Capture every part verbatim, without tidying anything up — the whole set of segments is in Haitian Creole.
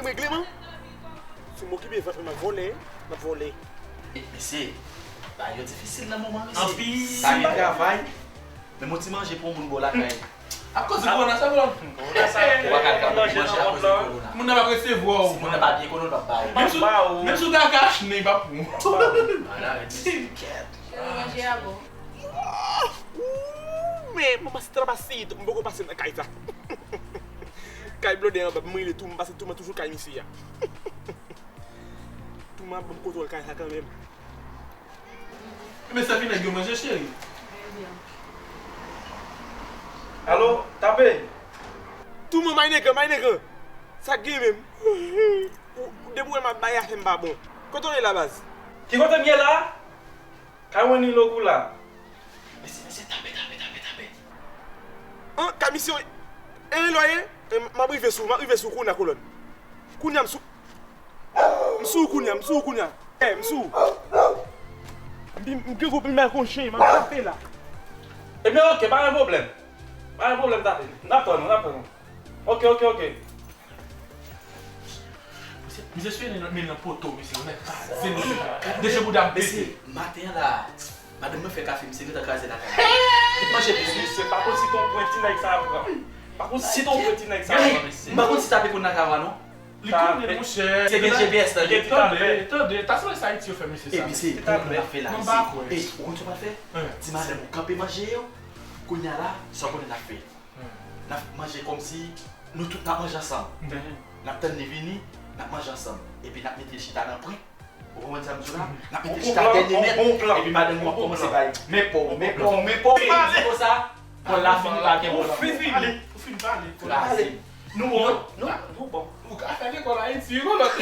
Regleman. Si m okipe vant mwen, m ap vòlè, m ap vòlè. Mesye, bagay yo difisil nan moman, mesye. Anpil. Pa gen travay. Menm yon ti manje pou yon moun ba w lakay. Akoz de kowona sa, bro. Ou pa ka al manje nan kont la. Moun nan p ap resevwa w. Si moun nan pa byen konnen, l p ap ba w. Menm si, menm si w ta ka achte, li p ap pran w. Ala, mesye. Cheri, manje a bon. Ooh, men, manman, se travay, m poko pase nan kay sa. Kay blòdè anba, m rele tou, m pase tou, m toujou kay misye a. Tou m ap ban m kontwòl kay sa kanmenm. Men sèvi nèg yo manje, cheri. Alo, tape. Tou m an, may nèg an, may nèg an. Sa k gen menm? Ou, depi w wè m ap bay afè m pa bon. Kote w ye la, baz? Ki kote m ye la? Kay Wenny Logou la. Mesye, mesye, tape, tape, tape, tape. An, kay misye, e lè w ye? E, m ap rive sou, m ap rive sou kounye a, kolòn. Kounye a, m sou. M sou kounye a, m sou kounye a. E, m sou. M, m gen gwo pil mal kon chen, m ap frape la. Ebyen, oke, pa gen pwoblèm. Pa gen pwoblèm, tape. M t ap tann ou, m t ap tann ou. Oke, oke, oke. Misye, misye sou men nan poto, misye, ou nèk kraze, misye. Deje bouda m pete. Mesye, maten an la, madanm mwen fè kafe, misye gentan kraze lakay la. Li manje plis, mesye, pa konn si ton pwen ti nèg sa a pran. Pa konn si ton pwen ti nèg sa a pran, mesye. M pa konn si tape konn nan kay la, non. Li konnen, monchè. Se gen G P S la, li. Tande, tande, ta sanble se Ayiti yo fè misye sa. E misye, konn konn ap fè la, misye. E, ou konn sa w pral fè? Di madanm ou kanpe manje yo. Kounye a la, sa w konnen n ap fè. N ap manje kòmsi nou tout n ap manje ansanm. N ap tann li vini, n ap manje ansanm. Epi n ap mete l chita nan pwen. Ou konprann sa m di w la? N ap mete l chita dènye mèt. Epi madanm ou ap kòmanse bay men pa w, men pa w, men pa w. Epi di konsa, bòl la fini pa gen bòl ankò. Ou fin pale. Ou fin pale. Kraze. Nou bon? Nou, nou bon. Ou ka fè lekòl Ayiti, wi, lòt.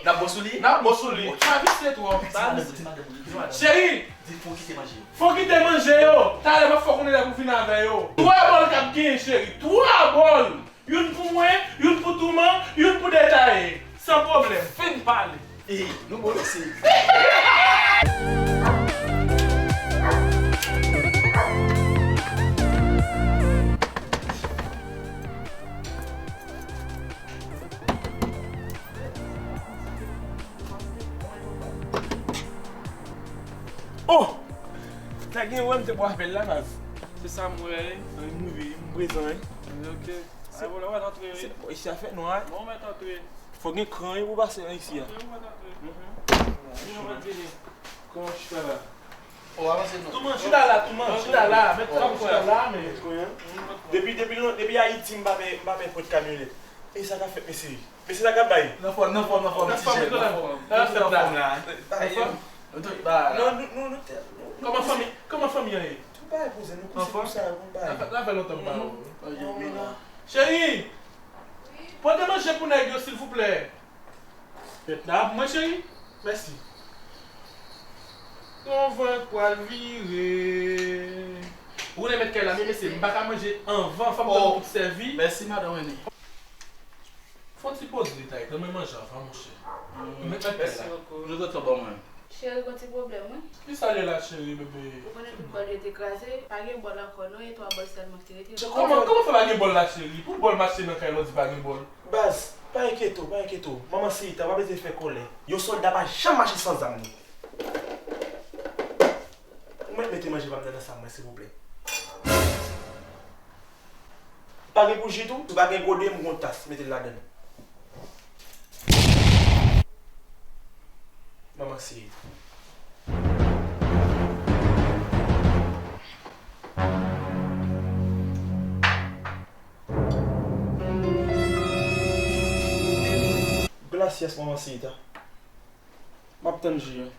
N ap bon sou li? N ap bon sou li. Travèse twòp. Di madanm ou, di madanm ou. Cheri! Di fò kite manje yo. Fò kite manje yo. Talè m ap fè w konnen lè pou vin avè yo. Twa bòl k ap genyen, cheri. Twa bòl. Youn pou mwen, youn pou Touman, youn pou Detaye. San pwoblèm. Fin pale. E, nou bon isi. Oh! Sa gen wè m te pou apèl la, baz. Se sa m wè, wi. Ann rive, m prezan, wi. Ok. Se, se, isi a fè nwa, wi. Bon, mèt antre. Fò gen kran, wi, pou pase nan isi a. Antre, ou mèt antre. Mhm. Vini, ou mèt vini. Kòman chita la? Oh, avanse non. Touman, chita la, Touman, chita la. Mèt sa, chita la, men. Depi, depi, depi Ayiti, m pa pè, m pa pè pwent kamyonèt. E sa k ap fèt, mesye? Mesye sa k ap bay. Nan fòm, nan fòm, nan fòm, ti jèn, nan fòm. Nan fòm la. Nan fòm? Nan fòm. Kòman fanmi, kòman fanmi an ye? Tout bagay poze, nou kouse pou sa, bon bagay. Sa fè lontan m pa wè w. Cheri! Pote manje pou nèg yo, silvouplè. Mèt la ap mwen, cheri. Mèsi. Yon van k pral vire. Ou konnen mèt kay la, men mesye, m pa ka manje anvan, fò m tann tout sèvi. Mèsi, madanm Wendy. Fò ti poze, tay, tann mwen manje anvan, monchè. Mèt kay la. Mèsi bokou. Nou tonton ban mwen. Cheri, gon ti pwoblèm, wi. Kisa l ye la, cheri, bebe? Ou konnen tout bòl yo te kraze, pa gen bòl ankò, non, e twa bòl sèlman ki te rete. Kòman, kòman fè pa gen bòl la, cheri? Pou bòl mache nan kay la, w di pa gen bòl? Baz, pa enkyete w, pa enkyete w. Manman Seyita, pa bezwen fè kòlè. Yon sòlda pa janm mache san zam li. Ou mèt mete manje pa m nan sa mwen, silvouplè. Pa gen bouji tou? Si w pa gen gode, m gon tas, mete l ladann. Manman Seyita. Gracias, Manman Seyita. M ap tann ji an.